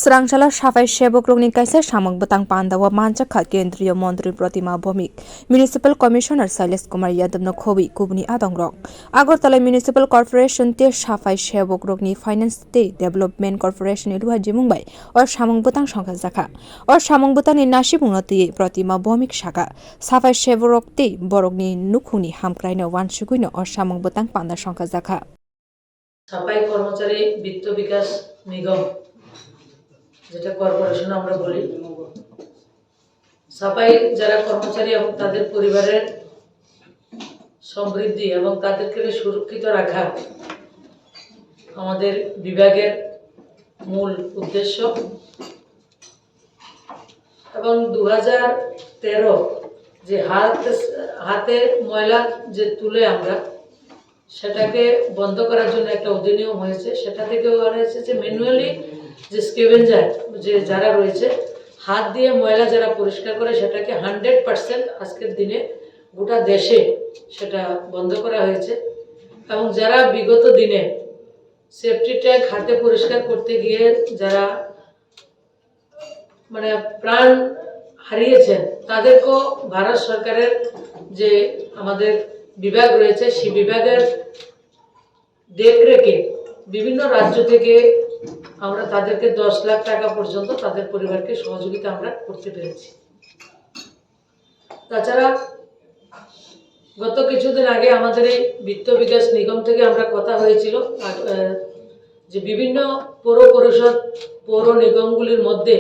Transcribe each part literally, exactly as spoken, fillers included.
Srangsala saphai sevokrokni kaisa samung bwtang pandao manjakha Kendriya Montri Pratima Bhowmik, Municipal Commissioner Sailesh Kumar Yadav no khobwi kubuni adongrok. Agartala Municipal Corporation tei saphai sevokrokni Finance tei Development Corporation ni luha jimung bai o samung bwtang songkha jakha. O samung bwtangni nasibungno twiwi Pratima Bhowmik sakha, saphai sevokrok tei borokni nukhungni hamkraino wansugwino o samung bwtang panda songkha jakha. সাফাই কর্মচারী বিত্ত বিকাশ নিগম, যেটা কর্পোরেশন আমরা বলি, সাফাই যারা কর্মচারী এবং তাদের পরিবারের সমৃদ্ধি এবং তাদেরকে সুরক্ষিত রাখা আমাদের বিভাগের মূল উদ্দেশ্য। এবং দু হাজার তেরো যে হাত, হাতে ময়লা যে তুলে আমরা, সেটাকে বন্ধ করার জন্য একটা অধিনিয়ম হয়েছে। সেটা থেকে ওরা এসেছে ম্যানুয়ালি যে স্ক্যাভেঞ্জার, যে যারা রয়েছে, হাত দিয়ে ময়লা যারা পরিষ্কার করে, সেটাকে হান্ড্রেড পার্সেন্ট আজকের দিনে গোটা দেশে সেটা বন্ধ করা হয়েছে। এবং যারা বিগত দিনে সেফটি ট্যাঙ্ক হাতে পরিষ্কার করতে গিয়ে যারা মানে প্রাণ হারিয়েছেন, তাদেরকেও ভারত সরকারের যে আমাদের বিভাগ রয়েছে, সেই বিভাগের দেখরেখে বিভিন্ন রাজ্য থেকে আমরা তাদেরকে দশ লাখ টাকা পর্যন্ত তাদের পরিবারকে সহযোগিতা আমরা করতে পেরেছি। তাছাড়া গত কিছুদিন আগে আমাদের এই বিত্ত বিকাশ নিগম থেকে আমরা কথা হয়েছিল, আহ, যে বিভিন্ন পৌর পরিষদ, পৌর নিগমগুলির মধ্যে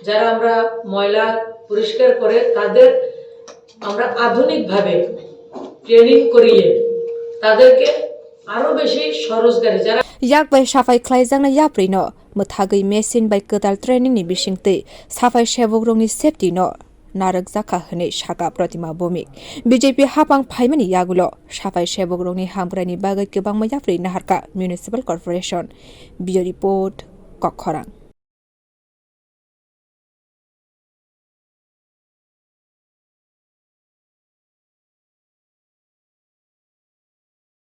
যারা আমরা ময়লা পরিষ্কার করে, তাদের আমরা আধুনিকভাবে ট্রেনিং করিয়ে তাদেরকে আরো বেশি স্বরোজগারী যারা Yak bai saphai khlaijaknai yaprino mwthagwi machine bai kwtal training ni bisingtwi saphai sevokrokni safety no narwkjakha hwnwi sakha Pratima Bhowmik. B J P hapang phaimani yagulo saphai sevokrokni hamkraini bagwi kwbangma yapri naharkha Municipal Corporation. Bureau Report, Kokkhorang.